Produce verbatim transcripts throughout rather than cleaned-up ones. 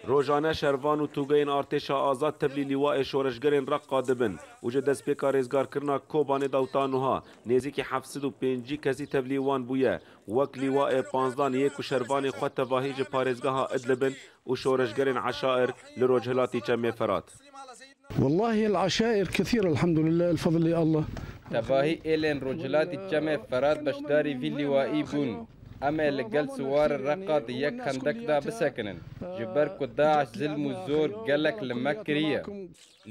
Rojane şervan û tûgeyên artêşa azad tevlî lîwayê şoreşgerên Reqa dibin û ji destpêka rêzgarkirina Kobanê de û ta nuha nêzîkî heft sed û pêncî kesî tevlî wan bûye. Wek lîwayê panzdan yê ku şervanê xwe tevahî ji parêzgeha Idlib in û şoreşgerên eşair li rojhilatî Çemê Ferat. والله العشائر كثيرة الحمد لله، الفضل لله. Tevahî êlên rojhilatî Çemê Ferat beşdarî vî lîwayî bûn. Em ê li gel siwarê Reqa di yek xendek de bisekinin. Ji ber ku DAIŞ zilm û zor gelek li me kiriye.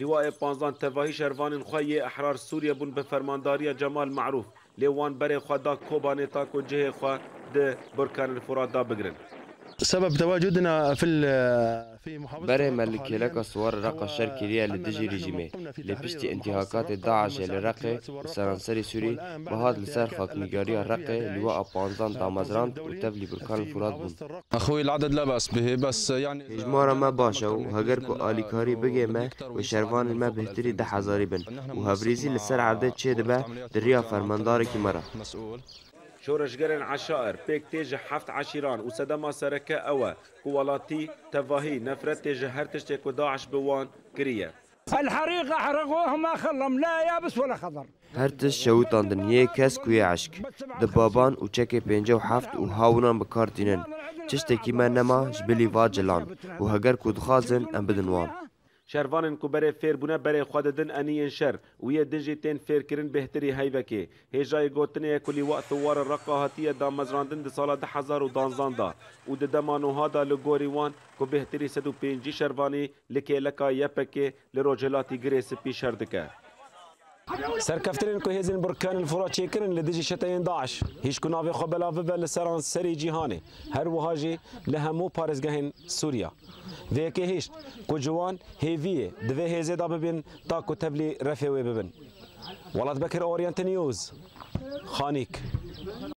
Lîwayê panzdan tevahî şervanên xwe yê Ehrar Sûriye bûn bi fermandariya Cemal Marûf, lê wan berê xwe da Kobanê ta ku cihê xwe di Burkan el Furat de bigirin. سبب تواجدنا في ال- في محافظة Berê me الرقة li حالياً kêleka siwar Reqa şer أن kiriye li أن dijî نحن rejîmê. قمنا في Lê piştî تحرير întîhakatê DAIŞê li Reqê û seranserê Sûrî, me hat li ser xaknîgariya Reqê lîwa a panzdan damezrand û tevlî Burkan el Furat bûn. اخوي العدد لا باس به بس يعني Hêjmara me baş e û heger ku alîkarî bigê me, wê şervanên me bêhtirî du hezarî bin û hevrêzî li ser erdê çêdibe di riya fermandarekî me re. Şoreşgerên eşair pêk tê ji heft eşîran û sedema sereke ew e ku welatî tevahî nefretê ji her tiştê ku DAIŞ bi wan kiriye. الحريق أحرقوه ما خلم لا يابس ولا خضر. Her tişt şewitandin, yê kesk û yê eşk. Di baban û çekê pêncî û heft û hawinan bi kar tînin. Tiştekî me nema ji bilî va cilan û heger ku dixwazin em bidin wan. Şervanên ku berê fêr bûne berê xwe didin eniyên şer û yê din jî tên fêrkirin bêhtirî heyvekê. Hêjayê gotinê ye ku lîwa Thiwar Reqa hatiye damezrandin di sala du hezar û danzdan de û di dema nuha de li gorî wan ku bêhtirî sed û pêncî şervanî li kêleka Y P G li rojhilatî Girê Spî şer dike. Serkeftinên ku hêzên Burkan el Furat çêkirin li dijî çeteyên DAIŞ, hîç ku navê xwe belav bibe li seranserê cîhanê, her wiha jî li hemû parêzgehên Sûriya. Vê yekê hişt ku ciwan hêviyê di vê hêzê de bibin ta ku tevlî refê wê bibin. Welat Bekir, Oriente News, Xanîk.